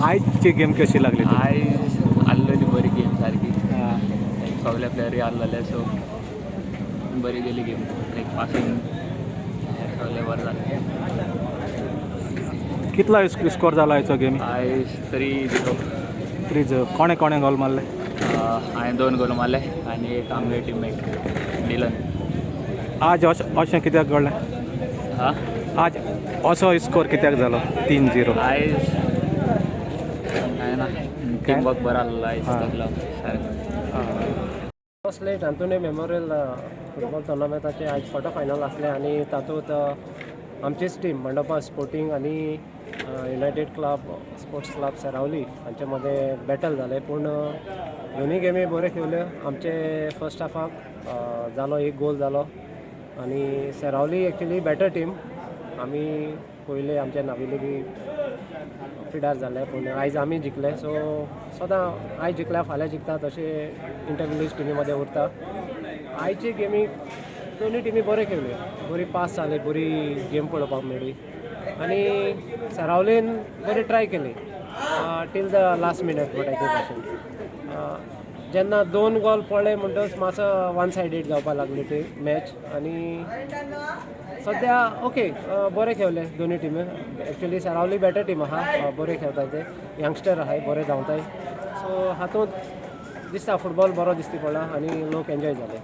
आयची गेम कशी लागली तुका? आयज आसलेली बरी गेम सारकी. हा. लायक सगळे प्लेयरूय आसलेले, सो बरी गेली गेम. लायक पासींग सगळें बरें जालें. कितलो स्कोर जालो आयचो गेमी? आयज 3-0. 3-0. कोणे कोणे गोल मारले? हांवें दोन गोल मारले आनी एक आमगे टिममेट डिलन. आज अशें अशें कित्याक घडलें? हा. आज असो स्कोर कित्याक जालो 3-0? आयज काय ना, टीम वर्क बरो आसलो आयज. हा. सगलो सारको. स्लेट आंतोनी मेमोरियल फुटबॉल टुर्नामेंटाचे आयज क्वॉर्टर फायनल आसले आनी तातूंत आमचीच टीम मंडपा स्पोर्टींग आनी United club sports club Seraulim हांचे मदें बॅटल जालें. पूण दोनूय गेमी बऱ्यो खेळ्ळ्यो. आमचे फर्स्ट हाफाक जालो, एक गोल जालो आनी सेरावली एक्चुली बेटर टीम. आमी पयले आमच्या नावेली बी पिडार जाले, पूण आयज आमी जिखले. सो सदां आयज जिखल्या फाल्यां जिखता, तशें इंटर विलेज टिमी मदें उरता. आयचे गेमीक दोनूय टिमी बऱ्यो खेळ्ळ्यो, बरी पास जाली, बरी गेम पळोवपाक मेळ्ळी आनी सरावलीन बरी ट्राय केली टील the last minute म्हणटा ते भाशेन. जेन्ना दोन गोल पडले म्हणटकच मातसो वन सायडीड जावपाक लागली ती मॅच. आनी सद्या ओके, बरे खेळले दोनूय टिमी. एक्चुली सरावली बेटर टीम आहा, बरे खेळटाय, ते यंगस्टर आहाय, बरे धांवताय. सो हातूंत दिसता फुटबॉल बरो दिसती पडला आनी लोक एन्जॉय जाले.